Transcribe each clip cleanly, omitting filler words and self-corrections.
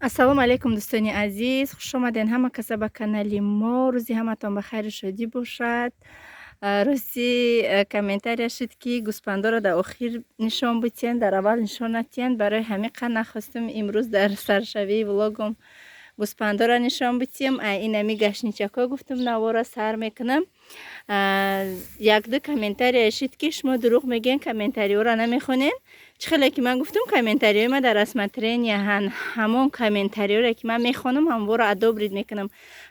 Ассалому алайкум, дӯстони азиз, хушомаден ҳама каса ба канали мо. Рӯзи ҳаматон ба хайру шодӣ бошад. Рости, комментария шуд, ки гӯспандоро дар охир нишон битиҳен, дар аввал нишон натиҳен. Барои ҳамин қа нахостум имрӯз дар саршавии влогом гӯспандоро нишон битиҳем. Инами гашничако гуфтум, навора сар мекунам. Якду комментария шуд, ки шумо дурӯғ мегӯен, комментариҳоро намехонен. Чӣ хеле ки ман гуфтум, комментариҳои ман дар рассмотрения ҳан. Ҳамон комментариҳоре ки ман мехонам, ҳамворо одобрить мекунам.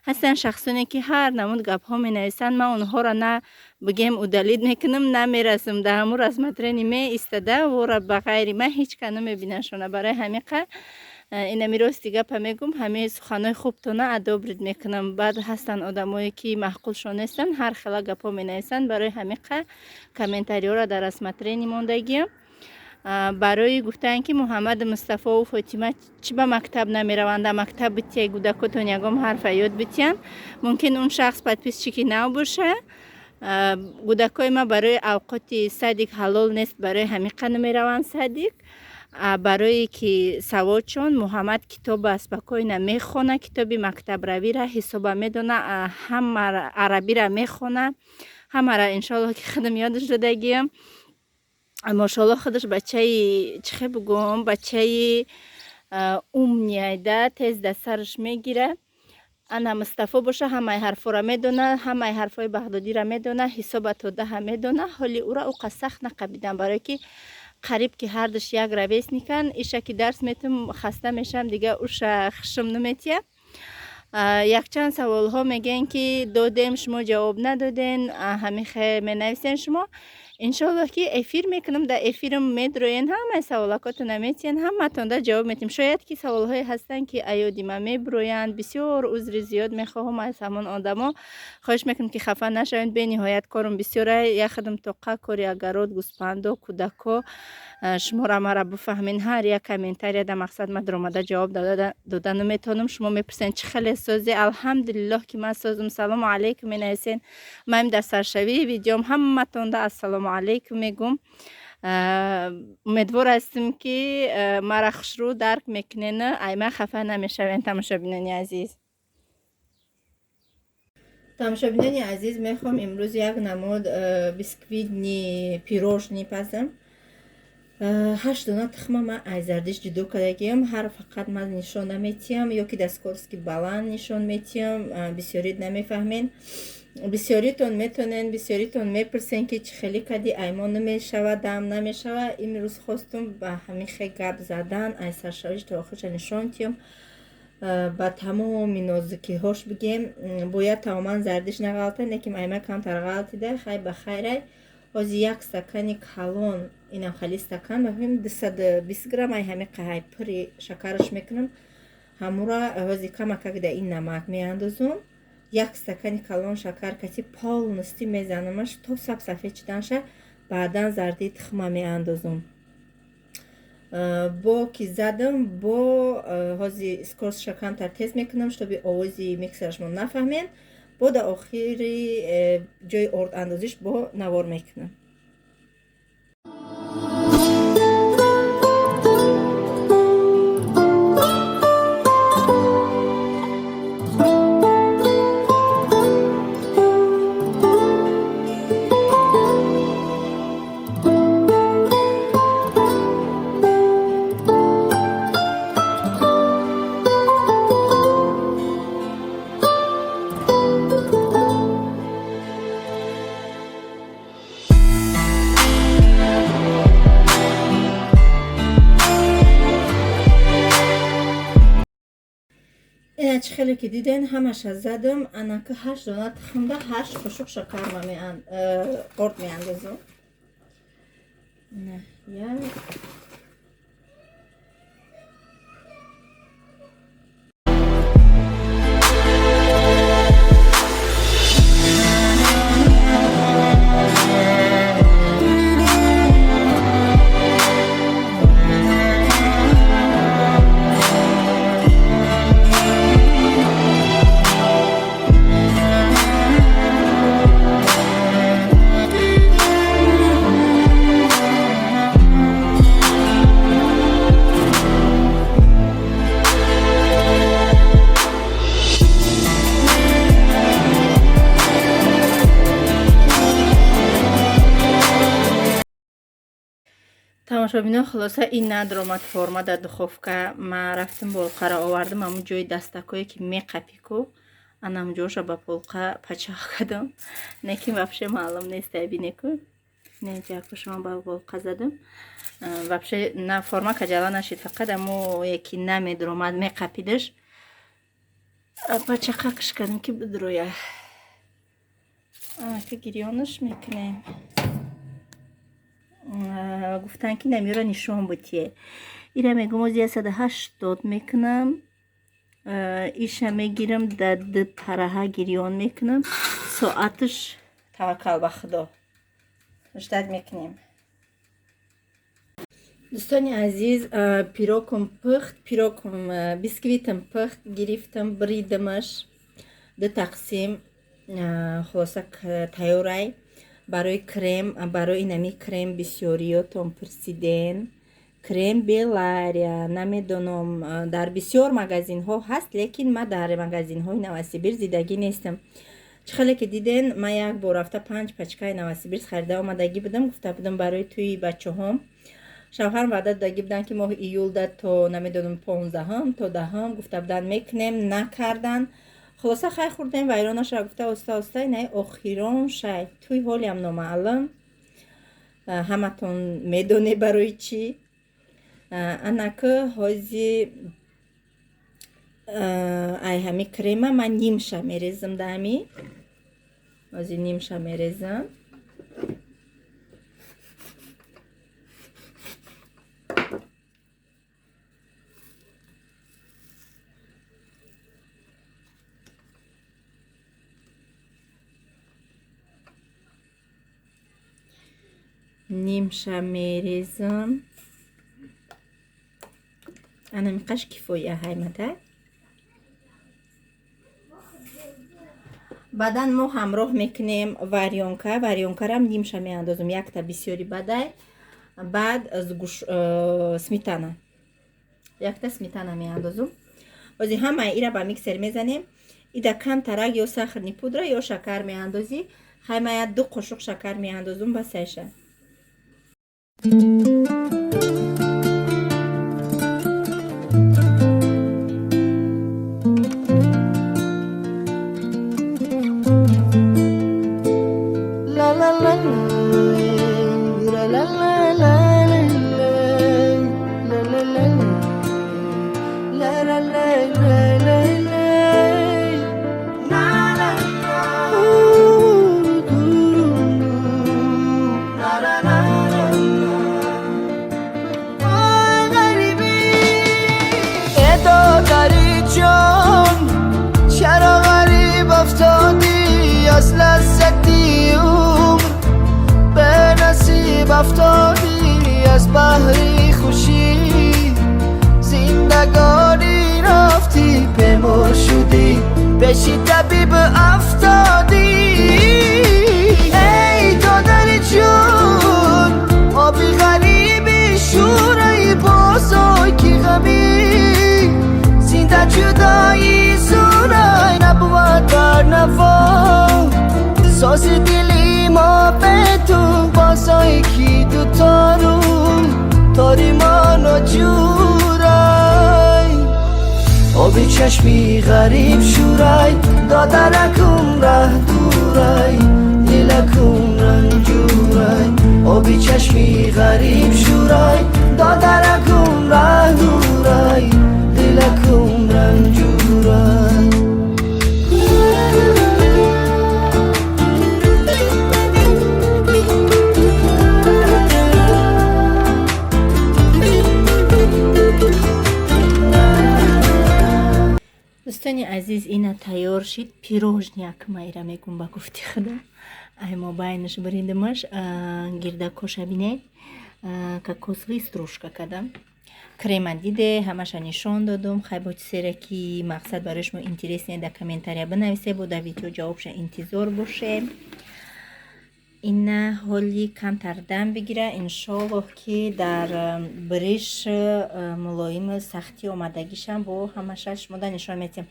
Ҳастанд шахсоне, ки ҳар намуд гапҳо менависанд. Ман онҳоро на бигем удалить мекунам, на мерасам. Дар ҳамун рассмотрение меистада, вора ба ғайри ман ҳеҷ ка намебинашона. Барои ҳамин қа инами рости гапа мегум, ҳамаи суханҳои хубтона одобрить мекунам. Баъд ҳастанд одамое, ки маъқулшон нестанд, ҳар хела гапҳо менависанд. Барои ҳамин қа комментариҳоро дар рассмотрение мондагиам. Барои гуфтаанд, ки Муҳаммаду Мустафову Фотима чӣ ба мактаб намераванд, дар мактаб бития, кӯдакотон ягон ҳарфа ёд битиянд. Мумкин, он шахс подписчики нав боша. Кӯдакҳои ман барои авқоти садик ҳалол нест, барои ҳамин қа намераванд садик. Барое ки саводшон, Муҳаммад китоба спокойно мехона, китоби мактабравира, ҳисоба медона, ҳама арабира мехона, ҳамара иншоалло ки худам ёдаш додагиам. Мошоалло, худаш бачаи, чӣ хел бигӯям, бачаи умный айда, тез дар сараш мегира. Ана Мустафо боша, ҳамаи ҳарфҳоро медона, ҳамаи ҳарфҳои бағдодиро медона, ҳисоба то даҳа медона. Ҳоли ӯра ӯ сахт нақабидам, барое ки қариб ки ҳардуш як ровесниканд. Иша ки дарс метум, хаста мешавам, дига уша хушум наметия. Якчанд саволҳо мегӯянд, ки додем, шумо ҷавоб надоден. Ҳамин хел менависен шумо. Иншоаллоҳ, ки эфир мекунам, дар эфирам медроен, ҳамаи саволакотона метиҳен, ҳаматонда ҷавоб метиҳем. Шояд, ки саволҳое ҳастанд, ки аёди ман мебуроянд. Бисёр узри зиёд мехоҳам аз ҳамон одамо, хоҳиш мекунам, ки хафа нашавед. Бениҳоят корум бисёра, як худам тоқа, кори огород, гӯспандо, кӯдако. Шуморо мара бифаҳмед, ҳар як комментария дар мақсад ман даромада ҷавоб дода наметавонам. Шумо мепурсед, чӣ хеле созӣ? Алҳамдулиллоҳ, ки ман созум. Салому алайкум менависен. Ман дар саршавии видеом ҳаматонда ассалому алайкум мегӯм. Умедвор ҳастем, ки мара хушрӯ дарк мекунену ай ман хафа намешавен. Тамошобинони азиз, тамошобинони азиз, мехоҳам имрӯз як намуд бисквитный пирожный пазам. Ҳашт дона тухма ман аз зардиш ҷудо кардагиам. Ҳар фақат ман нишон наметиҳам ё ки дар скорости баланд нишон метиҳам, бисёрит намефаҳмен. Бисёритон метонен, бисёритон мепурсен, ки чӣ хеле кади, аймон намешава, дам намешава. Имрӯз хостум ба ҳамин хел гап задан, ай саршавиш то охирша нишон тиҳам, ба тамоми нозукиҳош бигем. Бояд тамоман зардиш нағалта, лекин айма камтар ғалтида. Хай, ба хайрай. Ҳозир як стакани калон, инам хали стакан, 220 грамм, ай ҳами қаҳай пури шакараш мекунам. Ҳамура ҳозир камакак да ин намак меандозум. Як стакани калон шакар кати полностью мезанамаш то саб сафед шиданша. Баъдан зардии тухма меандозум. Бо ки задам, бо ҳозир скоростша камтар тез мекунам, чтобы овози миксерашмо нафаҳмен. Бо дар охири ҷои ордандозиш бо навор мекунам. Ина, чӣ хеле ки диден, ҳамаша задам. Анака ҳашт дона тухмда ҳашт қошуқ шакар орд меандозам. Як. Тамошобино, хулоса ин надромад форма дар духовка. Ман рафтам болқаро овардам, ҳамун ҷои дастакое ки меқапику, анам ҷоша ба полқа пачақ кардам. Лекин вообще маълум нест, бинеку. Не ҷакушма ба болқа задам. Вообще на форма каҷала нашид, фақат амо яки намедромад меқапидаш. Пачақакш кардам ки бидроя. Анака гирёнаш мекунем. Гуфтанд ки намира нишон бутие. Ира мегум ози 180 мекунам. Иша мегирам дар ду параҳа гирён мекунам. Соаташ таваккал ба Худо. Ждать мекунем. Дӯстони азиз, пирогум пухт, пирогум бисквитам пухт, гирифтам, бридамаш ду тақсим, хулоса тайёрай. Барои крем, барои инами крем бисёриётон пурсиден. Крем Белария, намедонам, дар бисёр магазинҳо ҳаст, лекин ман дар магазинҳои Новосибирск дидагӣ нестам. Чӣ хеле ки диден, ман як бор рафта 5 пачкаи Новосибирск харида омадагӣ будам, гуфта будам барои тӯи бачаҳом. Шавҳарам ваъда додагӣ буданд, ки моҳи июлда то намедонам 15-м то 10-м гуфта буданд мекунем, накардан. Хулоса хай хӯрдем, вайронаша гуфта оста оста инаи охирон шай. Тӯй ҳолиам номаълум. Ҳаматон медоне барои чӣ. Анака ҳози ай ҳами крема ман нимша мерезам да ҳами. Ҳози нимша мерезам. Нимша мерезам. Анамиқаш кифоя ҳаймада. Баъдан мо ҳамроҳ мекунем варёнка. Варёнкарам нимша меандозам, якта бисёри бадай. Баъд сметана. Якта сметана меандозам. Ози ҳамаи ира ба миксер мезанем. Ида камтарак ё сахарни пудра ё шакар меандозӣ. Хаймая 2 қошуқ шакар меандозум ба сайша. La la la la la la la la la la la la la la la la چرا غریب افتادی از لذتی عمر به نصیب افتادی از بحری خوشی زندگانی رفتی پیمار شدی پیشی طبیب افتادی ای دادر جون آبی غریبی شورای بازای کی غمی زنده جدایی سورای نبود بر نوا ساز دلی ما به تو بازای کی دو تارو تاری ما نجورای آبی چشمی غریب شورای دادرکم ره دورای دلکم رنجورای آبی چشمی غریب شورای دادرکم ره دورای دلکم رنجورای. Дӯстони азиз, ина тайёр шид пирожняк. Ма ира мегум ба гуфти худо. Ай мо байнаш буридимаш, гирдакоша бинед, кокосовый стружка кардам. Крема диде, ҳамаша нишон додум. Хай бо чизере ки мақсад барои шумо интересне, дар комментария бинависе, бо дар видео ҷавобша интизор бошем. Ина ҳоли камтар дам бигира, иншоллоҳ ки дар бриш мулоиму сахтӣ омадагишам бо ҳамаша шумода нишон медиҳем.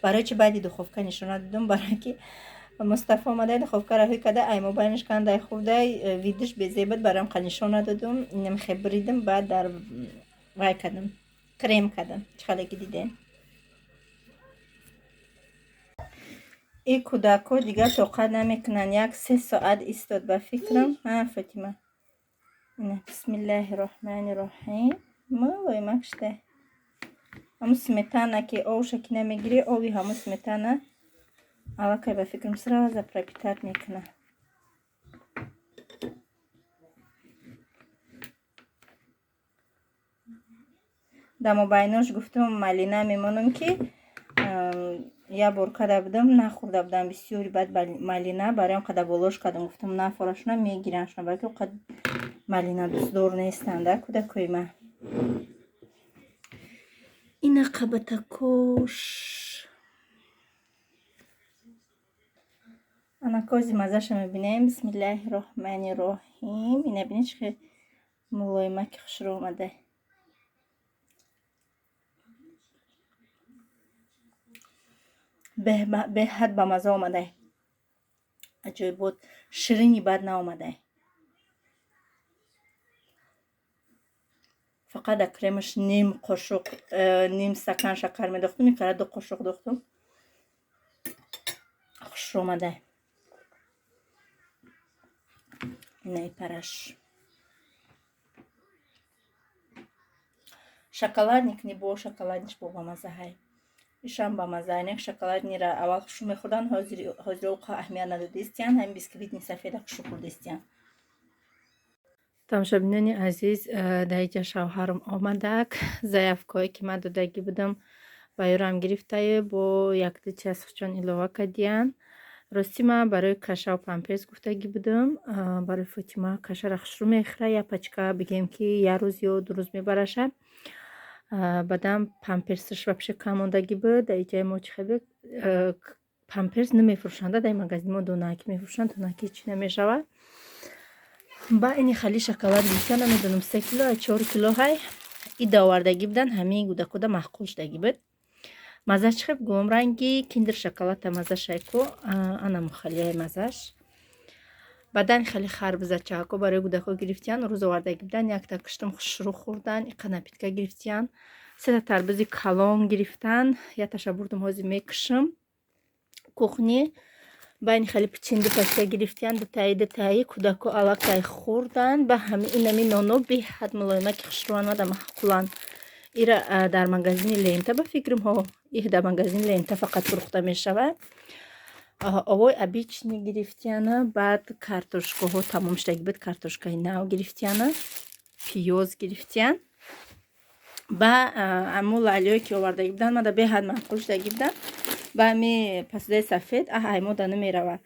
Барои чи баъди духовка нишон надодум? Барое ки Мустафо омадай, духовкара ҳӯй када, ай мобайнаш кандай хурдай, видиш безебад, барам қа нишон надодум. Инам хе бридим, баъд дар вай кардам, крем кардам, чӣ хеле ки дидем. И кӯдакҳо дигар тоқат намекунанд, 1-3 соат истод ба фикрам. Ҳа, Фотима, ина бисмиллаҳи роҳмани роҳим, мулоимак шуда. Ҳамун сметана ки овша ки намегирӣ, ови ҳамун сметана аллакай ба фикрам сразу пропитать мекунад. Дар мобайнош гуфтум малина мемонам, ки як бор када будам, нахӯрда будам бисёри, баъд малина бароям қада болош кардам, гуфтам нафорашона мегираншона, балки қад малина дӯстдор нестанд кӯдакои ман. Ина қабатакош анакози мазаша мебинем. Бисмиллаҳи роҳмани роҳим. Ина бинед, чӣ хел мулоимаки хушрӯ омада. Беҳад ба маза омадай, аҷоибот, ширини бад наомадай. Фақат дар кремаш ним қошуқ, ним стакан шакар медохтум, ин қадар 2 қошуқ дохтум. Хушрӯ омадай. Инаи параш шоколадник ни бо шоколадниш бо бамазаҳай, ишам бамаза. Инак шоколаднира аввал хушу мехӯрдан, ҳозир оқа аҳамият надодистиян, ҳамин бисквитни сафеда хушу хӯрдистиян. Тамошобинони азиз, дар инҷа шавҳарам омадак, заявкое ки ман додагӣ будам ба ёрам гирифтаю, бо якду час чон илова кардиян. Рости ман барои кашаву памперс гуфтагӣ будам, барои Фотима кашара хушрӯ мехӯра, як пачка бигем ки як рӯз ё 2 рӯз мебараша. Баъдам памперсаш вообще кам мондагӣ буд. Дар иҷаи мо чӣ хел памперс намефурӯшанда, дар магазини мо донаакӣ мефурӯшанд, донаакӣ чӣ намешавад. Ба ини хали шоколад гирифта, намедонам 3 кило 4 кило ҳай ида овардагӣ буданд, ҳамин кӯдакода маъқул шудагӣ буд. Мазаш чӣ хел гум ранги киндер шоколадта мазашай ку, ана мухалияй мазаш. Баъдан хеле харбузачаҳако барои кӯдакҳо гирифтиян, рӯз овардагӣ буданд, якта киштум хушрӯ хӯрдан, иқа напитка гирифтиян, сета тарбузи калон гирифтан, якташа бурдум, ҳозир мекушам кухни. Байни хеле пичин ду пачка гирифтиян, дутаи дутаи кӯдакҳо аллакай хӯрдан. Ба ҳами инами ноно беҳад мулоимаки хушрӯан ва маъқуланд. Ира дар магазини Лента ба фикрам, ҳо, их дар магазини Лента фақат фурӯхта мешавад. Овои обычный гирифтияна, баъд картошкаҳо тамом шудагӣ буд, картошкаи нав гирифтияна, пиёз гирифтиян. Ба аммо лалиое ки овардагӣ буданд, мада беҳад маъқул шудагӣ буданд. Ба ами пасудаи сафед ай мода намерава.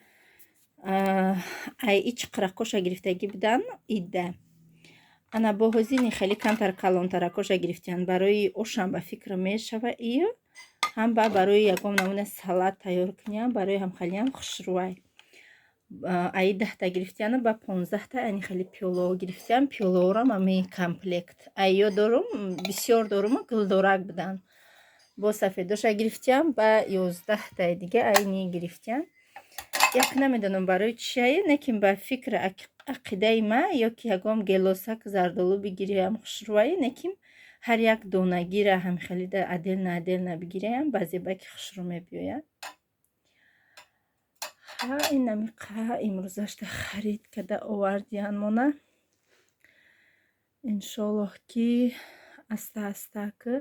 Ай ич қирақоша гирифтагӣ буданд ида. Ана бо ҳозини хеле камтар калонтаракоша гирифтиян, барои ошам ба фикр мешава ию ҳам ба барои ягон намуна салат тайёр куниям, барои ҳамхалиям хушрӯай. Аи 10та гирифтияну ба 15та ани хеле пиёло гирифтиям. Пиёлоорам ами комплект айё дорум, бисёр дорум, гулдорак буданд. Бо сафедоша гирифтиям, ба 11таи дига айни гирифтиям. Як намедонам барои чиае, лекин ба фикр ақидаи ман ё ки ягон гелосак зардолу бигириям хушрӯай, лекин ҳар як донагира ҳамхелида отдельно отдельно бигираям, баъзе баки хушрӯ мебиёяд. Ҳа, инамиқа имрӯзашта харид карда овардиян мона. Иншоллоҳ ки аста аста ки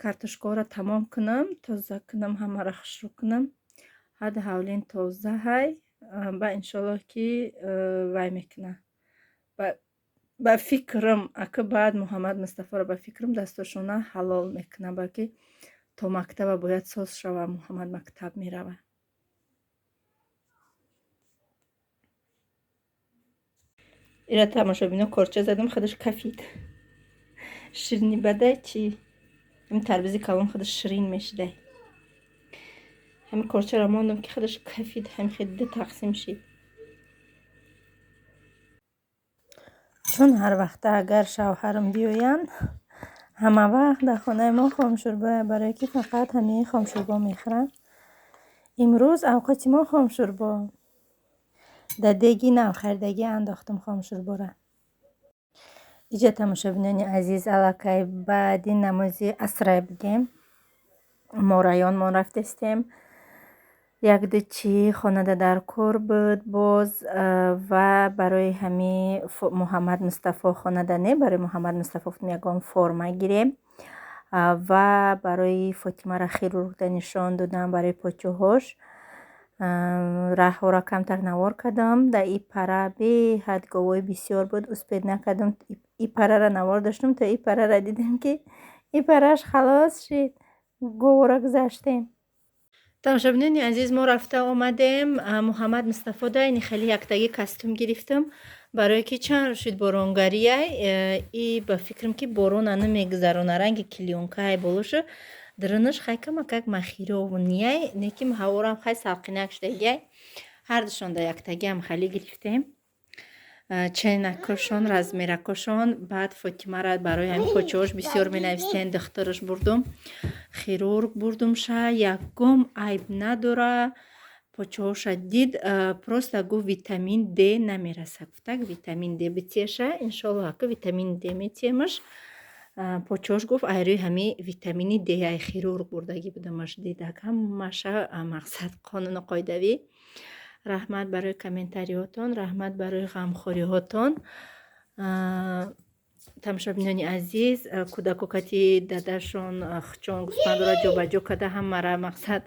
картошкаҳоро тамом кунам, тоза кунам, ҳамаро хушрӯ кунам. Ҳад ҳавлин тоза ҳай, ба иншоллоҳ ки вай мекунам. Ба фикрам ака баъд Муҳаммад Мустафоро ба фикрам дастошона ҳалол мекунам, балки то мактаба бояд соз шава, Муҳаммад мактаб мерава. Ира тамошобино корча задам, худаш кафид. Ширини бадай чи? Ҳамин тарбузи калон худаш ширин мешидай. Ҳамин корчаро мондам ки худаш кафид, ҳамин хел ду тақсим шид. Чун ҳар вақта агар шавҳарам биёянд, ҳама вақт дар хонаи мо хомшӯрбо, барое ки фақат ҳамин хомшӯрбо мехӯранд. Имрӯз авқоти мо хомшӯрбо. Дар деги навхаридагӣ андохтам хомшӯрбора. Иҷа, тамошобинони азиз, аллакай баъди намози асрай бигем, мо районмон рафтестем. Якду чӣ хонада дар кор буд боз ва барои ҳами Муҳаммад Мустафо хонада не, барои Муҳаммад Мустафо гуфтем, ягон форма гирем ва барои Фотимара хирургда нишон додам барои почоҳош. Раҳҳоро камтар навор кардам. Дар и пара беҳад говои бисёр буд, успеть накардам. И парара навор доштам, то и парара дидам, ки и параш халос шид, говора гузаштем. Тамошобинони азиз, мо рафта омадем. Муҳаммад Мустафо да ини хеле яктагӣ костюм гирифтам, барое ки чанд рӯз шуд боронгарияй и ба фикрам, ки борона намегузарона. Ранги клеёнкаи болошу дарунаш хай камакак махировнияй, лекин ҳаворам хай салқинак шудагиай. Ҳардушонда яктагиам хеле гирифтем, ченакошон, размеракошон. Баъд Фотимара барои ҳамин почаҳош бисёр менависен, духтараш бурдум, хирург бурдумша. Ягон айб надора. Почаҳоша дид, просто гуфт, витамин Д намераса. Гуфтак, витамин Д битеша, иншолло, ака витамин Д метиемаш. Почаҳош, гуфт, айрӯи ҳами витамини Д. Ай хирург бурдагӣ будамаш, дидак, ҳамаша мақсад қонуну қоидавӣ. Раҳмат барои комментариҳотон, раҳмат барои ғамхориҳотон. Тамошобинони азиз, кӯдако кати дадашон хчон гӯспандора ҷобаҷо карда, ҳамара мақсад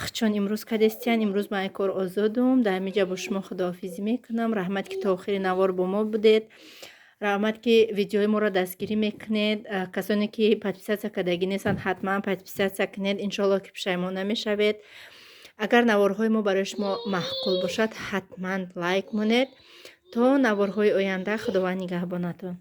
хчон имрӯз кадестиян. Имрӯз ман ай кор озодум. Дар ҳамиҷа бо шумо худоҳофизӣ мекунам. Раҳмат, ки то охири навор бо мо будед. Раҳмат, ки видеои моро дастгирӣ мекунед. Касоне ки подписаться кардагӣ нестанд, ҳатман подписаться кунед. Иншоалло, ки пушаймон намешавед. Агар наворҳои мо барои шумо маъқул бошад, ҳатман лайк монед. То наворҳои оянда, Худованд нигаҳбонатон.